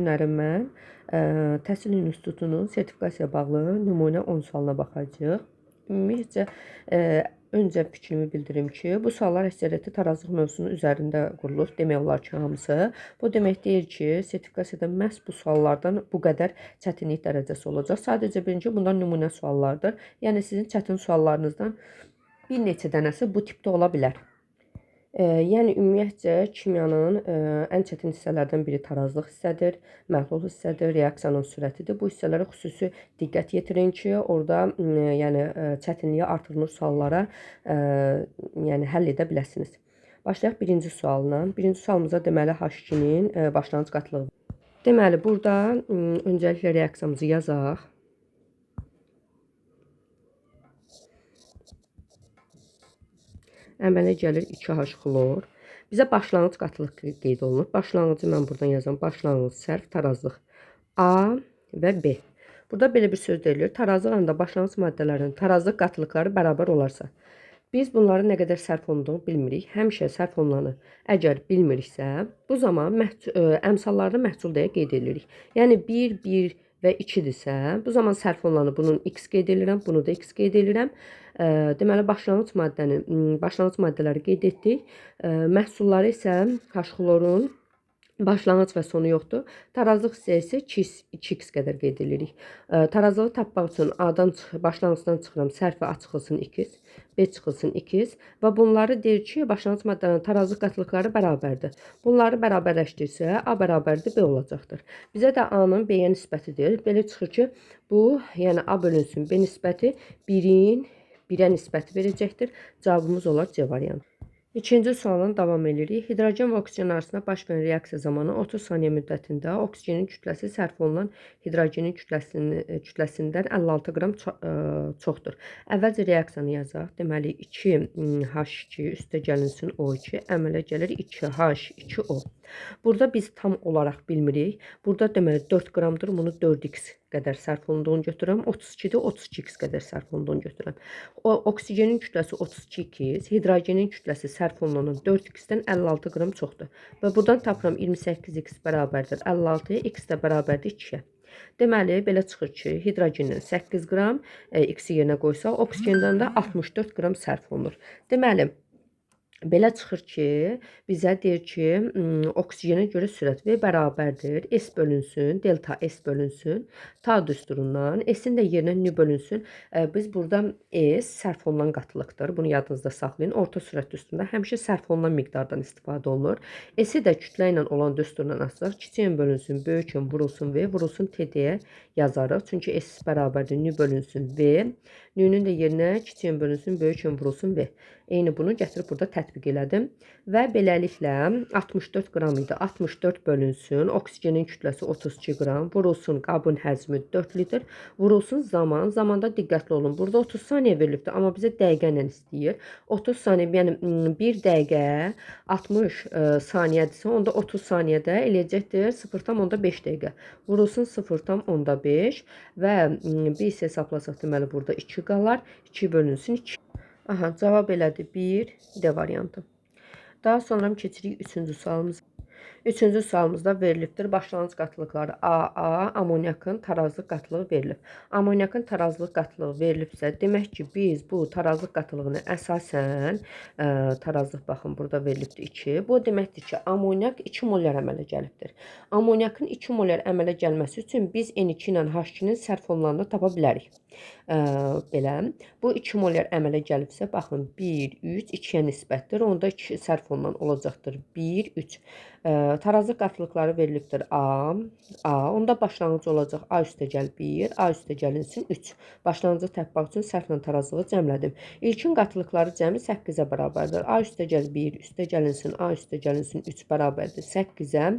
Günləri mən Təhsil İnstitutunun sertifikasiya bağlı nümunə 10 sualına baxacağıq. Ümumiyyətcə, öncə fikrimi bildirim ki, bu suallar əksəriyyəti tarazlıq mövzusunun üzərində qurulur. Demək olar ki, hamısı. Bu demək deyil ki, sertifikasiyada məhz bu suallardan bu qədər çətinlik dərəcəsi olacaq. Sadəcə bilin ki, bunlar nümunə suallardır. Yəni sizin çətin suallarınızdan bir neçə dənəsi bu tipdə ola bilər. Yəni ümumiyyətcə kimyanın ən çətin hissələrdən biri tarazlıq hissədir, məhlul hissədir, reaksiyanın sürətidir. Bu hissələrə xüsusi diqqət yetirin ki, orada yəni çətinliyi artırılmış suallara yəni həll edə biləsiniz. Başlayaq birinci sualla. Birinci sualımıza deməli H2-nin başlanğıc qatlığı. Deməli burada öncəliklə reaksiyamızı yazaq. Əmələ gəlir 2H xlor. Bizə başlanğıc qatılıq qeyd olunur. Başlanğıcı mən buradan yazam. Başlanğıc sərf tarazlıq A və B. Burada belə bir söz deyilir. Tarazlıq anında başlanğıc maddələrin tarazlıq qatılıqları bərabər olarsa, biz bunların nə qədər sərf olunduğunu bilmirik. Həmişə sərf olunanı əgər bilmiriksə, bu zaman əmsallarını məhsul deyə qeyd edirik. Yəni 1, 1 və 2-dirsə, bu zaman sərf olunanı bunun x qeyd edirəm, bunu da x qeyd edirəm. Deməli, başlanğıc maddələri qeyd etdik. Məhsulları isə H xlorun başlanğıc və sonu yoxdur. Tarazlıq hissəsi 2x qədər qeyd edirik. Tarazlığı tapmaq üçün A-dan başlanğıcdan çıxıram, sərfi A çıxılsın 2x, B çıxılsın 2x və bunları deyir ki, başlanğıc maddələrin tarazlıq qatılıqları bərabərdir. Bunları bərabərləşdirsə, A bərabərdir, B olacaqdır. Bizə də A-nın B-yə nisbətidir. Belə çıxır ki, bu, yəni A bölünsün B nisbəti 1-in 1-ə nisbəti verəcəkdir. Cavabımız olar C variantı. İkinci sualdan davam edirik. Hidrogen və oksigen arasında baş verən reaksiya zamanı 30 saniyə müddətində oksigenin kütləsi sərf olunan hidrogenin kütləsindən 56 qram çoxdur. Əvvəlcə reaksiyanı yazaq. Deməli 2H2 üstə gəlinsin O2, əmələ gəlir 2H2O. Burada biz tam olaraq bilmirik. Burada deməli 4 qramdır. Bunu 4x qədər sərf olunduğunu götürürəm. 32-dir, 32x qədər sərf olunduğunu götürürəm. O, oksigenin kütləsi 32x, hidrogenin kütləsi sərf olunan 4x-dən 56 qram çoxdur. Və buradan tapıram 28x bərabərdir 56, x də bərabərdir 2-yə. Deməli, belə çıxır ki, hidrogendən 8 qram, x-i yerinə qoysaq, oksigendən də 64 qram sərf olunur. Deməli, belə çıxır ki, bizə deyir ki, oksigenə görə sürət V bərabərdir. S bölünsün, delta S bölünsün, ta düsturundan, S-in də yerinə nü bölünsün. Biz burada S sərf olunan qatılıqdır. Bunu yadınızda saxlayın. Orta sürət düsturunda həmişə sərf olunan miqdardan istifadə olunur. S-i də kütlə ilə olan düsturundan asırıq. Kiçik M bölünsün, böyük M vurulsun V, vurulsun T deyə yazarıq. Çünki S bərabərdir, nü bölünsün V. Nü-nün də yerinə kiçik M bölünsün, böyük M vurulsun V. Eyni bunu gətirib burada tətbiq elədim. Və beləliklə 64 qram idi. 64 bölünsün. Oksigenin kütləsi 32 qram. Vurulsun qabın həcmi 4 litr. Vurulsun zaman. Zamanda diqqətli olun. Burada 30 saniyə verilibdir, amma bizə dəqiqə ilə istəyir. 30 saniyə, yəni 1 dəqiqə 60 saniyədirsə, onda 30 saniyədə eləyəcəkdir 0,5 dəqiqə. Vurulsun 0,5 və biz hesablasaq deməli burada 2 qalar. 2 bölünsün 2. Aha, cavab elədi 1, D variantı. Daha sonra keçirik 3-cü sualımıza. 3-cü sualımızda verilibdir. Başlanğıc qatılıqları AA, amonyakın tarazlıq qatılığı verilib. Amonyakın tarazlıq qatılığı verilibsə, demək ki, biz bu tarazlıq qatılığını əsasən, tarazlıq baxın burada verilibdir 2. Bu deməkdir ki, amonyak 2 molyar əmələ gəlibdir. Amonyakın 2 molyar əmələ gəlməsi üçün biz N2 ilə H2-nin sərf olunanını tapa bilərik. Belə, bu 2 molyar əmələ gəlibsə, baxın 1, 3, 2-yə nisbətdir. Onda 2 sərf olunan olacaqdır. 1, 3. Tarazlıq qatılıqları verilibdir A, A. Onda başlanğıc olacaq A üstə gəl 1, A üstə gəlinsin 3. Başlanğıcı tapmaq üçün sərflə tarazlığı cəmlədim. İlkin qatılıqları cəmi 8-ə bərabərdir. A üstə gəl 1, üstə gəlinsin A üstə gəlinsin 3 bərabərdir 8-ə.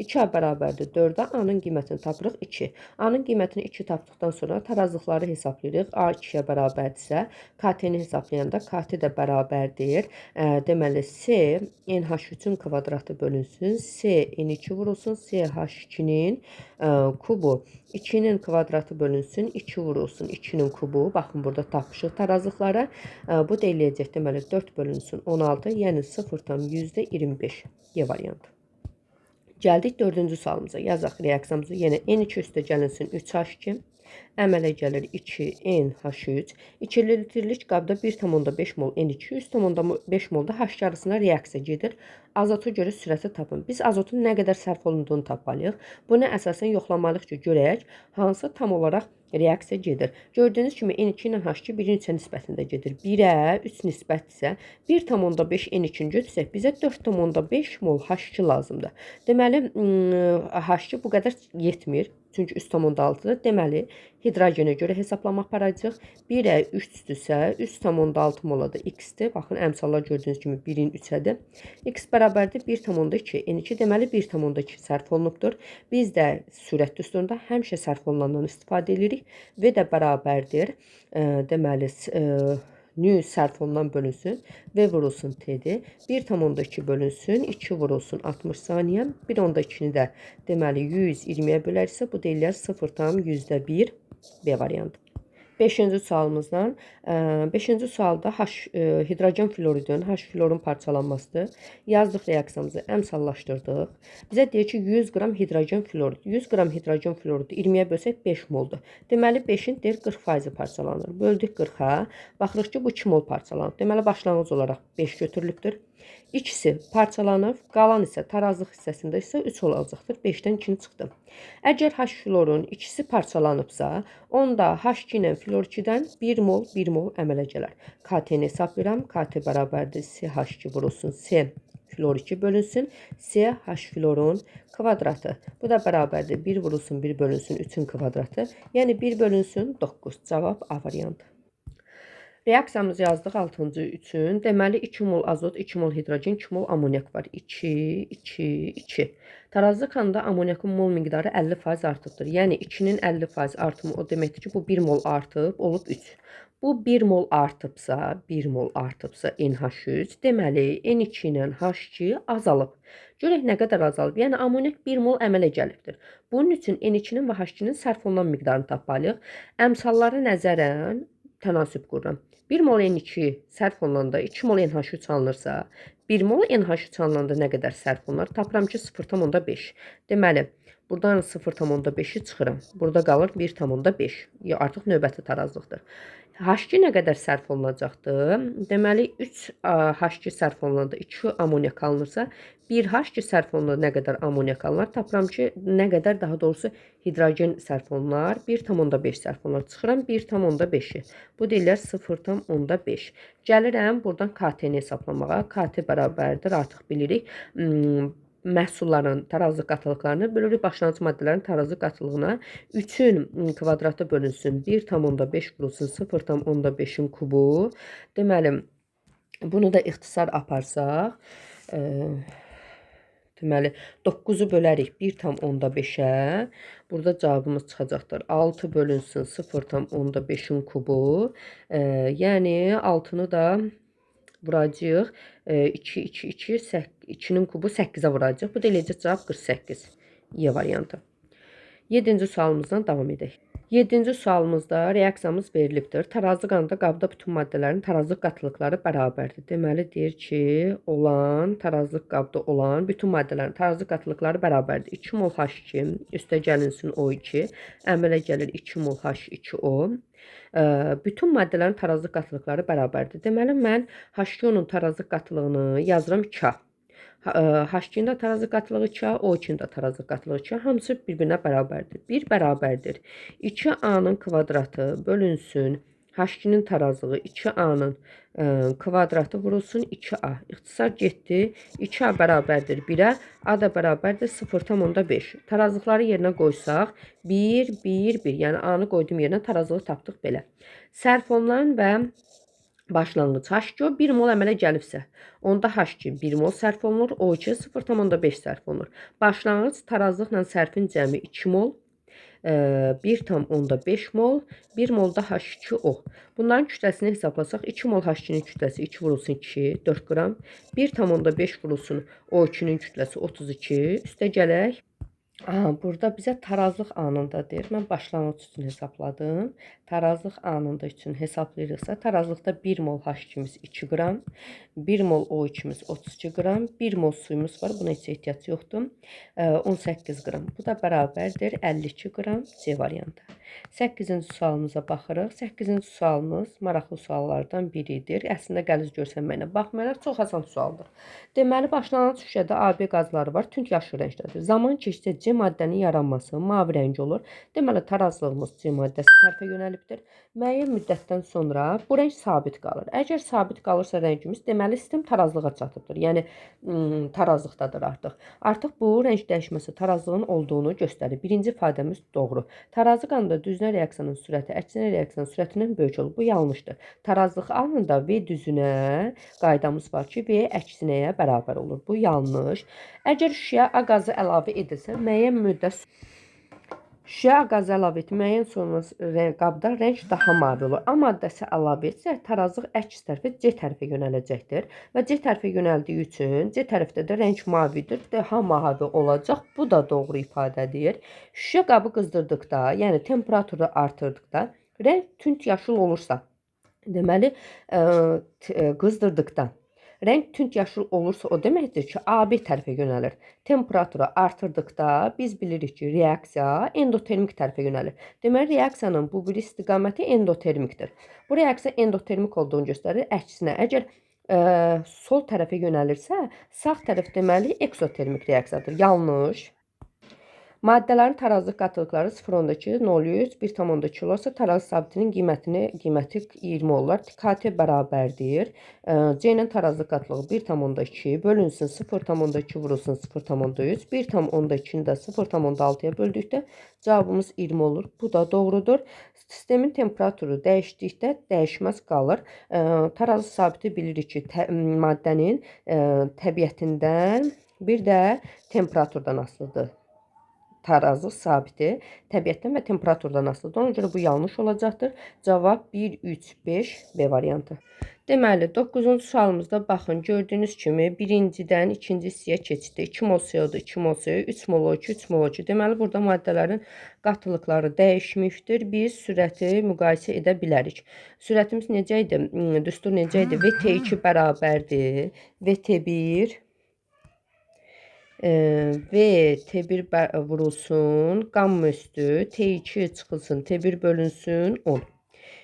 2A bərabərdir 4-ə. A-nın qiymətini tapırıq 2. A-nın qiymətini 2 tapdıqdan sonra tarazlıqları hesablayırıq. A 2-yə bərabərdirsə, KT-ni hesablayanda KT də bərabərdir. Deməli, C NH3-ün kvadratı bölünsün. C N2 vurulsun. CH2-nin kubu. 2-nin kvadratı bölünsün. 2 vurulsun. 2-nin kubu. Baxın, burada tapmışıq tarazlıqları. Bu da eləyəcək. Deməli, 4 bölünsün 16. Yəni 0,25 G variantı. Gəldik dördüncü sualımıza. Yazaq reaksiyamızı. Yenə N2 üstə gəlinsin 3H2. Əmələ gəlir 2NH3. 2 litrlik qabda 1,5 mol N2, 3,5 molda H2 arasında reaksiya gedir. Azota görə sürəti tapın. Biz azotun nə qədər sərf olunduğunu tapmalıyıq. Bunu əsasən yoxlamalıyıq ki, görək hansı tam olaraq reaksiya gedir. Gördüyünüz kimi N2 ilə H2 1-in 3-ə nisbətində gedir. 1-ə 3 nisbət isə 1,5 N2-ni götürsək bizə 4,5 mol H2 lazımdır. Deməli, H2 bu qədər yetmir. Çünki 3,6-dır. Deməli, hidrogenə görə hesablama aparacağıq. 1-ə 3-dürsə, 3,6 mola da x-dir. Baxın, əmsallar gördüyünüz kimi 1-in 3-ədir. X bərabərdir 1,2. N2 deməli 1,2 sərf olunubdur. Biz də sürət düsturunda həmişə sərf olunandan istifadə edirik. V də bərabərdir. Deməli, nü sərf olunan bölünsün. V vurulsun T-dir. 1,2 bölünsün. 2 vurulsun 60 saniyə. 1,2-ni də deməli 120-yə bölərsə bu deyirlər 0,1 B variantı. Beşinci sualımızdan. Beşinci sualda hidrogen floridin, H florun parçalanmasıdır. Yazdıq reaksiyamızı, əmsallaşdırdıq. Bizə deyir ki, 100 qram hidrogen florid. 100 qram hidrogen floridi 20-yə bölsək 5 moldur. Deməli, 5-in deyir 40% parçalanır. Böldük 40-a. Baxırıq ki, bu 2 mol parçalanır. Deməli, başlanğıc olaraq 5 götürülübdür. İkisi parçalanıb, qalan isə tarazlıq hissəsində isə 3 olacaqdır. 5-dən 2-ni çıxdı. Əgər H florun ikisi parçalanıbsa, onda H2 ilə flor 2-dən 1 mol 1 mol əmələ gələr. KT-ni hesablayıram. KT bərabərdir CH2 vurulsun C flor 2 bölünsün C H florun kvadratı. Bu da bərabərdir 1 vurulsun 1 bölünsün 3-ün kvadratı. Yəni 1 bölünsün 9. Cavab A variantı. Reaksiyamızı yazdıq 6-cı üçün. Deməli 2 mol azot, 2 mol hidrogen, 2 mol amonyak var. 2, 2, 2. Tarazlı qanda amonyakın mol miqdarı 50% artıbdır. Yəni 2-nin 50% artımı o deməkdir ki, bu 1 mol artıb, olub 3. Bu 1 mol artıbsa, 1 mol artıbsa NH3, deməli N2 ilə H2 azalıb. Görək nə qədər azalıb. Yəni amonyak 1 mol əmələ gəlibdir. Bunun üçün N2-nin və H2-nin sərf olunan miqdarını tapmalıyıq. Əmsallara nəzərən tənasüb qururam. 1 mol N2 sərf olunanda 2 mol NH3 alınırsa, 1 mol NH3 alınanda nə qədər sərf olunar? Tapıram ki, 0,5. Deməli, buradan 0,5-i çıxıram. Burada qalır 1,5. Artıq növbəti tarazlıqdır. H2 nə qədər sərf olunacaqdır? Deməli, 3 H2 sərf olunanda 2 amonyak alınırsa, 1 H2 sərf olunanda nə qədər amonyak alınır? Tapıram ki, nə qədər daha doğrusu hidrogen sərf olunar? 1,5 sərf olunar. Çıxıram 1,5-i. Bu deyirlər 0,5. Gəlirəm buradan KT-ni hesablamağa. KT bərabərdir, artıq bilirik. Məhsulların tarazlıq qatılıqlarını bölürük başlanğıc maddələrin tarazlıq qatılığına. 3-ün kvadratı bölünsün 1,5 vurulsun 0,5-in kubu. Deməli, bunu da ixtisar aparsaq, deməli 9-u bölərik 1,5-ə. Burada cavabımız çıxacaqdır. 6 bölünsün 0,5-in kubu. Yəni 6-nı da vuracağıq. 2, 2, 2, 2-nin kubu 8-ə vuracağıq. Bu da eləcə cavab 48. Y variantı. 7-ci sualımızdan davam edək. 7-ci sualımızda reaksiyamız verilibdir. Tarazlı qanda qabda bütün maddələrin tarazlıq qatılıqları bərabərdir. Deməli, deyir ki, olan, tarazlıq qabda olan bütün maddələrin tarazlıq qatılıqları bərabərdir. 2 mol H2, üstə gəlinsin O2, əmələ gəlir 2 mol H2O. Bütün maddələrin tarazlıq qatılıqları bərabərdir. Deməli, mən H2O-nun tarazlıq qatılığını yazıram 2A. H2-nin də tarazlıq qatılığı 2A, O2-nin də tarazlıq qatılığı 2A. Hamısı bir-birinə bərabərdir. 1 bərabərdir. 2A-nın kvadratı bölünsün. H2-nin tarazlığı 2A-nın kvadratı vurulsun 2A. İxtisar getdi. 2A bərabərdir 1-ə, A da bərabərdir 0,5. Tarazlıqları yerinə qoysaq 1, 1, 1. Yəni A-nı qoydum yerinə, tarazlığı tapdıq belə. Sərf olunan və başlanğıc H2O 1 mol əmələ gəlibsə, onda H2 1 mol sərf olunur, O2 0,5 sərf olunur. Başlanğıc tarazlıqla sərfin cəmi 2 mol, 1,5 mol, 1 mol da H2O. Bunların kütləsini hesablasaq, 2 mol H2-nin kütləsi 2 vurulsun 2, 4 qram, 1,5 vurulsun O2-nin kütləsi 32, üstə gələk. Aha, burada bizə tarazlıq anında deyir. Mən başlanğıc üçün hesabladım. Tarazlıq anında üçün hesablayırıqsa, tarazlıqda 1 mol H2-miz 2 qram, 1 mol O2-miz 32 qram, 1 mol suyumuz var. Buna heç ehtiyac yoxdur. 18 qram. Bu da bərabərdir 52 qram C variantı. 8-ci sualımıza baxırıq. 8-ci sualımız maraqlı suallardan biridir. Əslində qəliz görsənməyinə baxmayaraq çox asan sualdır. Deməli, başlanğıc şüşədə AB qazları var, tünd yaşıl rəngdədir. Zaman keçdikcə C maddənin yaranması mavi rəng olur. Deməli, tarazlığımız C maddəsi tərəfə yönəlibdir. Müəyyən müddətdən sonra bu rəng sabit qalır. Əgər sabit qalırsa rəngimiz, deməli sistem tarazlığa çatıbdır. Yəni tarazlıqdadır artıq. Artıq bu rəng dəyişməsi tarazlığın olduğunu göstərir. Birinci ifadəmiz doğru. Tarazlıq anında düzünə reaksiyanın sürəti əksinə reaksiyanın sürətindən böyük olur. Bu yanlışdır. Tarazlıq anında V düzünə qaydamız var ki, V əksinəyə bərabər olur. Bu yanlış. Əgər şüşəyə A qazı əlavə edilsə, müəyyən müddət şüşəyə A qazı əlavə etməyin sonra qabda rəng daha mavi olur. A maddəsi əlavə etsək, tarazlıq əks tərəfə C tərəfə yönələcəkdir və C tərəfə yönəldiyi üçün C tərəfdə də rəng mavidir, daha mavi olacaq. Bu da doğru ifadədir. Şüşə qabı qızdırdıqda, yəni temperaturu artırdıqda rəng tünd yaşıl olursa, deməli qızdırdıqda rəng tünd yaşıl olursa, o deməkdir ki, AB tərəfə yönəlir. Temperaturu artırdıqda biz bilirik ki, reaksiya endotermik tərəfə yönəlir. Deməli, reaksiyanın bu bir istiqaməti endotermikdir. Bu reaksiya endotermik olduğunu göstərir. Əksinə, əgər sol tərəfə yönəlirsə, sağ tərəf deməli eksotermik reaksiyadır. Yanlış. Maddələrin tarazlıq qatılıqları 0,2, 0,3, 1,2 olarsa tarazlıq sabitinin qiyməti 20 olar. KT bərabərdir. C-nin tarazlıq qatılığı 1,2 bölünsün 0,2 vurulsun 0,3. 1,2-ni də 0,6-ya böldükdə cavabımız 20 olur. Bu da doğrudur. Sistemin temperaturu dəyişdikdə dəyişməz qalır. Tarazlıq sabiti bilirik ki, maddənin təbiətindən, bir də temperaturdan asılıdır. Tarazlıq sabiti təbiətdən və temperaturdan asılıdır. Ona görə bu yanlış olacaqdır. Cavab 1, 3, 5 B variantı. Deməli, 9-cu sualımızda baxın, gördüyünüz kimi birincidən ikinci hissəyə keçdi. 2 mol CO2, 2 mol CO, 3 mol O2, 3 mol O2. Deməli, burada maddələrin qatılıqları dəyişmişdir. Biz sürəti müqayisə edə bilərik. Sürətimiz necə idi? Düstur necə idi? VT2 bərabərdir VT1 V T1 vurulsun, qamma üstü, T2 çıxılsın, T1 bölünsün 10.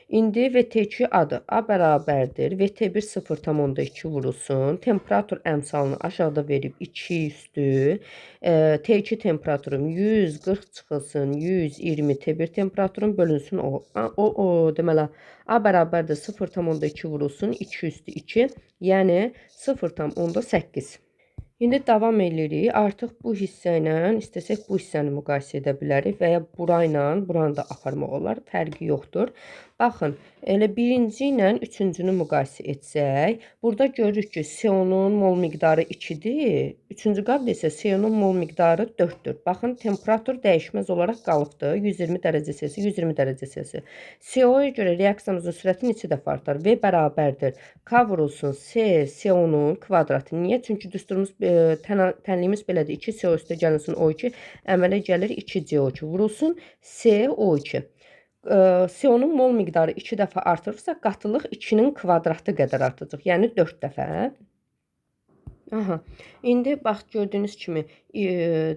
İndi VT2 adı A bərabərdir. VT1 0,2 vurulsun. Temperatur əmsalını aşağıda verib 2 üstü. T2 temperaturum 140 çıxılsın, 120 T1 temperaturum bölünsün o. O deməli A bərabərdir 0,2 vurulsun, 2 üstü 2, yəni 0,8. İndi davam edirik. Artıq bu hissə ilə istəsək bu hissəni müqayisə edə bilərik və ya burayla buranı da aparmaq olar. Fərqi yoxdur. Baxın, elə birinci ilə üçüncünü müqayisə etsək, burada görürük ki, CO-nun mol miqdarı 2-dir. Üçüncü qabda isə CO-nun mol miqdarı 4-dür. Baxın, temperatur dəyişməz olaraq qalıbdır. 120 dərəcə Selsi, 120 dərəcə Selsi. CO-ya görə reaksiyamızın sürəti neçə dəfə artar? V bərabərdir K vurulsun C, CO-nun kvadratı. Niyə? Çünki düsturumuz, tənliyimiz belədir. 2 CO üstə gəlinsin O2, əmələ gəlir 2 CO2 vurulsun C, O2. CO-nun mol miqdarı 2 dəfə artırırsa, qatılıq 2-nin kvadratı qədər artacaq. Yəni 4 dəfə. Aha. İndi bax gördüyünüz kimi,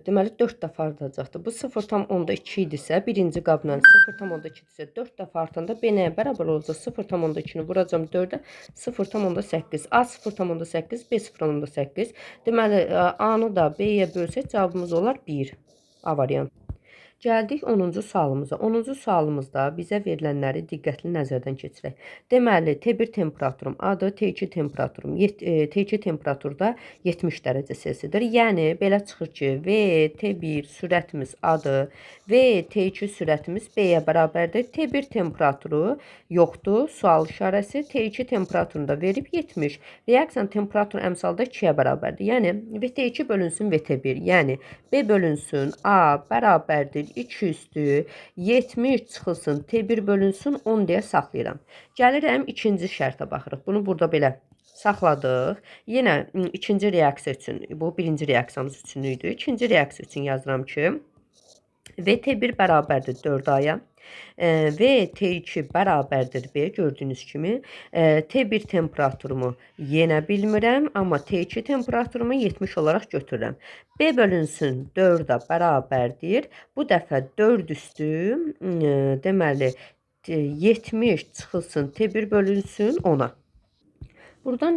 deməli 4 dəfə artacaqdır. Bu 0,2 idisə, birinci qabla 0,2 idisə 4 dəfə artanda B nəyə bərabər olacaq? 0,2-ni vuracam 4-ə, 0,8. A 0,8, B 0,8. Deməli A-nı da B-yə bölsək cavabımız olar 1. A variantı. Gəldik 10-cu sualımıza. 10-cu sualımızda bizə verilənləri diqqətli nəzərdən keçirək. Deməli, T1 temperaturum A-dır, T2 temperaturum T2 temperaturda 70 dərəcə Selsidir. Yəni belə çıxır ki, V T1 sürətimiz A-dır, V T2 sürətimiz B-yə bərabərdir. T1 temperaturu yoxdur, sual işarəsi. T2 temperaturunu da verib 70. Reaksiyanın temperaturu əmsalda 2-yə bərabərdir. Yəni VT2 bölünsün VT1, yəni B bölünsün A bərabərdir 2 üstü 70 çıxılsın T1 bölünsün 10 deyə saxlayıram. Gəlirəm ikinci şərtə baxırıq. Bunu burada belə Saxladıq. Yenə ikinci reaksiya üçün, bu birinci reaksiyamız üçün idi. İkinci reaksiya üçün yazıram ki, VT1 bərabərdir 4A-ya. VT2 bərabərdir B, gördüyünüz kimi. T1 temperaturumu yenə bilmirəm, amma T2 temperaturumu 70 olaraq götürürəm. B bölünsün 4A bərabərdir. Bu dəfə 4 üstü, deməli, 70 çıxılsın T1 bölünsün 10-a. Buradan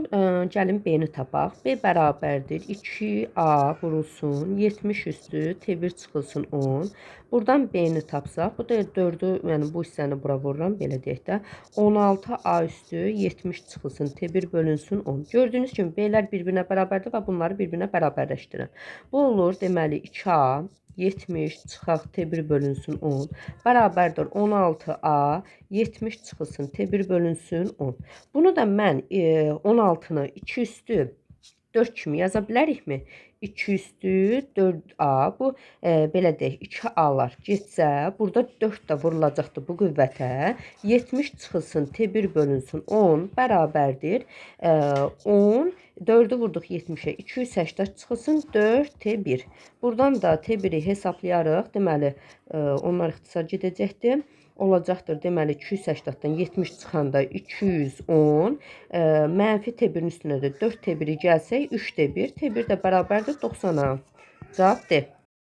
gəlin B-ni tapaq. B bərabərdir 2A vurulsun 70 üstü T1 çıxılsın 10. Buradan B-ni tapsaq, bu da 4-ü, yəni bu hissəni bura vururam, belə deyək də. 16A üstü 70 çıxılsın T1 bölünsün 10. Gördüyünüz kimi B-lər bir-birinə bərabərdir və bunları bir-birinə bərabərləşdirirəm. Bu olur, deməli 2A 70 çıxaq T1 bölünsün 10 bərabərdir 16A 70 çıxılsın T1 bölünsün 10. Bunu da mən 16-nı 2 üstü 4 kimi yaza bilərikmi? 2 üstü 4A, bu belə deyək, 2A'lar getsə, burada 4 də vurulacaqdır bu qüvvətə. 70 çıxılsın T1 bölünsün 10 bərabərdir 10, 4-ü vurduq 70-ə, 280 çıxılsın 4 T1. Buradan da T1-i hesablayarıq, deməli, onlar ixtisar gedəcəkdir. Olacaqdır, deməli, 280-dən 70 çıxanda 210, mənfi T1-in üstünə də 4 T1-i gəlsək, 3 T1, T1 də bərabərdir 90-a. Cavab D.